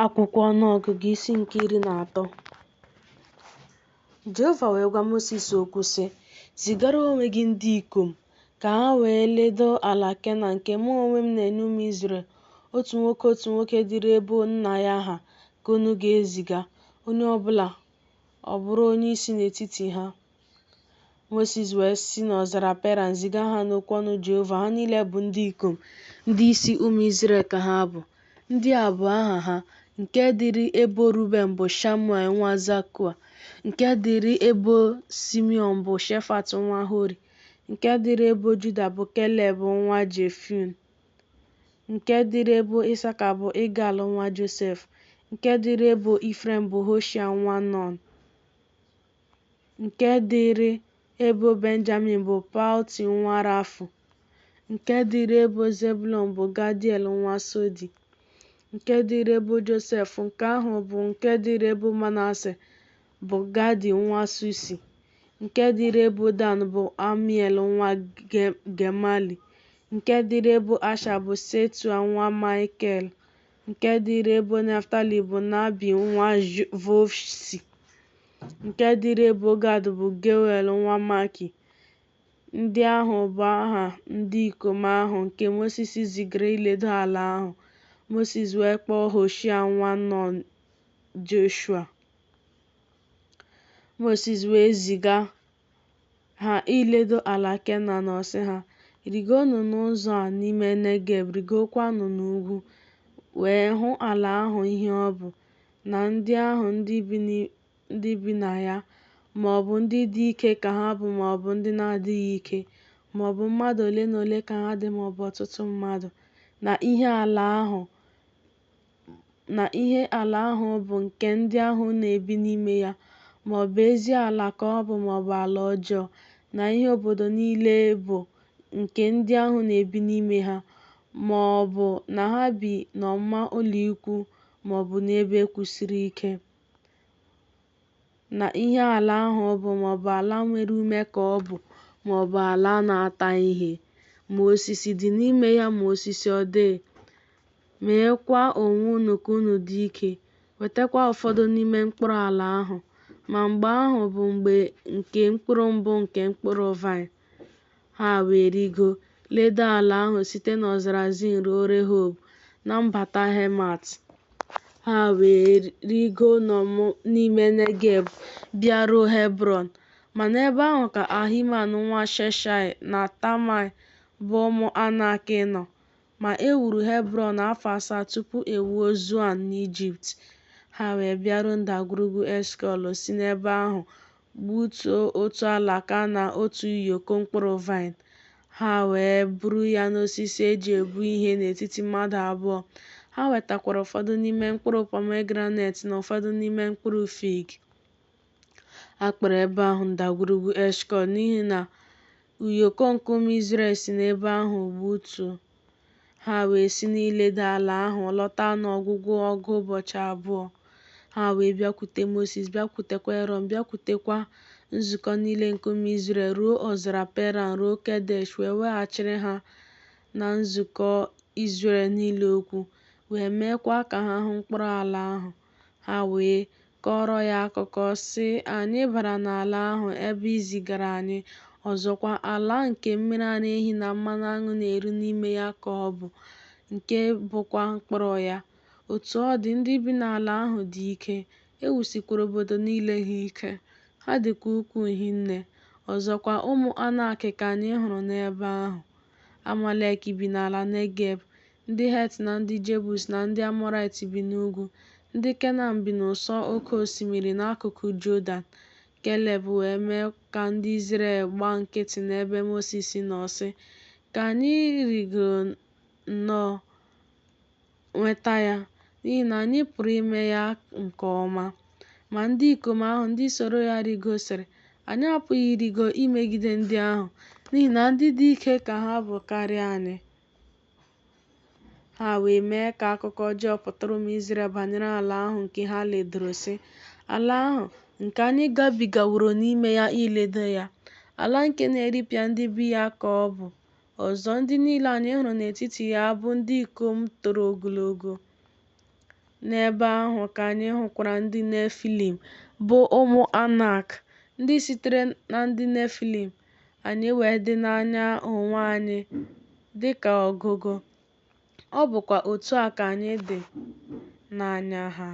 Akwụkwọ Ọnụọgụgụ isi nke 13. Jehova wee gwa Mosis okwu, sị, Zigara onwe gị ndị ikom, ka ha wee ledoo ala Kenan nke mụ onwe m na-enye ụmụ Izrel, otu nwoke otu nwoke dịrị ebo nna ya ha ka unu ga-eziga, onye ọ bụla ọ bụrụ onyeisi n'etiti ha. Mosis wee si n'ọzara Peran ziga ha n'okwu ọnụ Jehova, ha niile bụ ndị ikom, ndị isi ụmụ Izrel ka ha bụ. Ndị a bụ aha ha, nke dịrị ebo Ruben bụ Shamua nwa Zakua, nke dịrị ebo Simiọn bụ Shefat nwa Hori, nke dịrị ebo Juda bụ Keleb nwa Jefune, nke dịrị ebo Isaka bụ Igal nwa Josef, nke dịrị ebo Ifrem bụ Hoshea nwa Nọn, nke dịrị ebo Benjamin bụ Palti nwa Rafu, nke dịrị ebo Zebụlọn bụ Gadiel nwa Sodi, nke dịrị ebo Josef, nke ahụ bụ nke dịrị ebo Manase, bụ Gadi nwa Susi, nke dịrị ebo Dan bụ Amiel nwa Gemali, nke dịrị ebo Asha bụ Setua nwa Maikel, nke dịrị ebo Naftali bụ Nabi nwa Vofsi, nke dịrị ebo Gad bụ Geuel nwa Maki. Ndị ahụ bụ aha ndị ikom ahụ nke Mosis zigara iledo ala ahụ. Mosis wee kpọọ Hoshea nwa Nọn Joshua. Mosis wee ziga ha iledo ala Kenan, ọ sị ha, Rigonụ n'ụzọ a n'ime Negeb, rigokwanụ n'ugwu, wee hụ ala ahụ ihe ọ bụ, na ndị ahụ ndị bi na ya, ma ọ bụ ndị dị ike ka ha bụ ma ọ bụ ndị na-adịghị ike, ma ọ bụ mmadụ ole na ole ka ha dị ma ọ bụ ọtụtụ mmadụ, na ihe ala ahụ bụ nke ndị ahụ na-ebi n'ime ya, ma ọ bụ ezi ala ka ọ bụ ma ọ bụ ala ọjọọ, na ihe obodo niile bụ nke ndị ahụ na-ebi n'ime ha, ma ọ bụ na ha bi n'ọmụma ụlọikwuu ma ọ bụ n'ebe kwụsiri ike. Na ihe ala ahụ bụ, ma ọ bụ ala nwere ume ka ọ bụ, ma ọ bụ ala na-ata ihe, ma osisi dị n'ime ya ma osisi ọ dịghị. Meekwa onwe unu ka unu dị ike, wetakwa ụfọdụ n'ime mkpụrụ ala ahụ. Ma mgbe ahụ bụ mgbe nke mkpụrụ mbụ nke mkpụrụ vaịn. Ha wee rigo, ledo ala ahụ site n'ọzara Zin ruo Rehob, na mbata Hemat. Ha wee rịgo n'ime Negeb bịaruo Hebrọn. Ma n'ebe ahụ ka Ahiman nwa Sheshaị na Talmai bụ ụmụ Anak nọ. Ma e wuru Hebrọn afọ 7 tupu e wuo Zoan n'Ijipt. Ha wee bịaruo ndagwurugwu Eshkọl, si n'ebe ahụ gbutuo otu alaka na otu ụyọkọ mkpụrụ vaịn. Ha wee buru ya n'osisi e ji ebu ihe n'etiti mmadụ abụọ. Ha wetakwara ụfọdụ n'ime mkpụrụ pomegranet na ụfọdụ n'ime mkpụrụ fig. A kpọrọ ebe ahụ ndagwurugwu Eshkọl n'ihi na ụyọkọ nke ụmụ Izrel si n'ebe ahụ gbutuo. Ha wee si n'iledo ala ahụ lọta n'ọgwụgwụ ọgụ ụbọchị 2. Ha wee bịakwute Mosis, bịakwutekwa Erọn, bịakwutekwa nzukọ niile nke ụmụ Izrel ruo ọzara Peran, ruo Kedesh, wee weghachiri ha na nzukọ Izrel niile okwu, wee meekwa ka ha hụ mkpụrụ ala ahụ. Ha wee kọọrọ ya akụkọ, sị, Anyị bara n'ala ahụ ebe i zigara anyị, ọzọkwa, ala nke mmiri ara ehi na mmanụ aṅụ na-eru n'ime ya ka ọ bụ, nke bụkwa mkpụrụ ya. Otu ọ dị, ndị bi n'ala ahụ dị ike, e wusikwara obodo niile ha ike, ha dịkwa ukwuu hinne. Ọzọkwa, ụmụ Anak ka anyị hụrụ n'ebe ahụ. Amalek bi n'ala Negeb, ndị Het na ndị Jebus na ndị Amọrait bi n'ugwu, ndị Kenan bi n'ụsọ oke osimiri n'akụkụ Jọdan. Keleb wee mee ka ndị Izrel gba nkịtị n'ebe Mosis nọ, sị, Ka anyị rịgoro nnọọ nweta ya, n'ihi na anyị pụrụ ime ya nke ọma. Ma ndị ikom ahụ ndị soro ya rịgo sịrị, Anyị apụghị ịrịgo imegide ndị ahụ, n'ihi na ndị dị ike ka ha bụ karịa anyị. Ha wee mee ka akụkọ ọjọọ pụtara ụmụ Izrel banyere ala ahụ nke ha ledoro, sị, Ala ahụ, nke anyị gabigaworo n'ime ya iledo ya, ala nke na-eripịa ndị bi ya ka ọ bụ, ọzọ, ndị niile anyị hụrụ n'etiti ya bụ ndị ikom toro ogologo. N'ebe ahụ ka anyị hụkwara ndị Nefilim, bụ ụmụ Anak, ndị sitere na ndị Nefilim, anyị wee dị n'anya onwe anyị dị ka ọgụgụ, ọ bụkwa otu a ka anyị dị n'anya ha.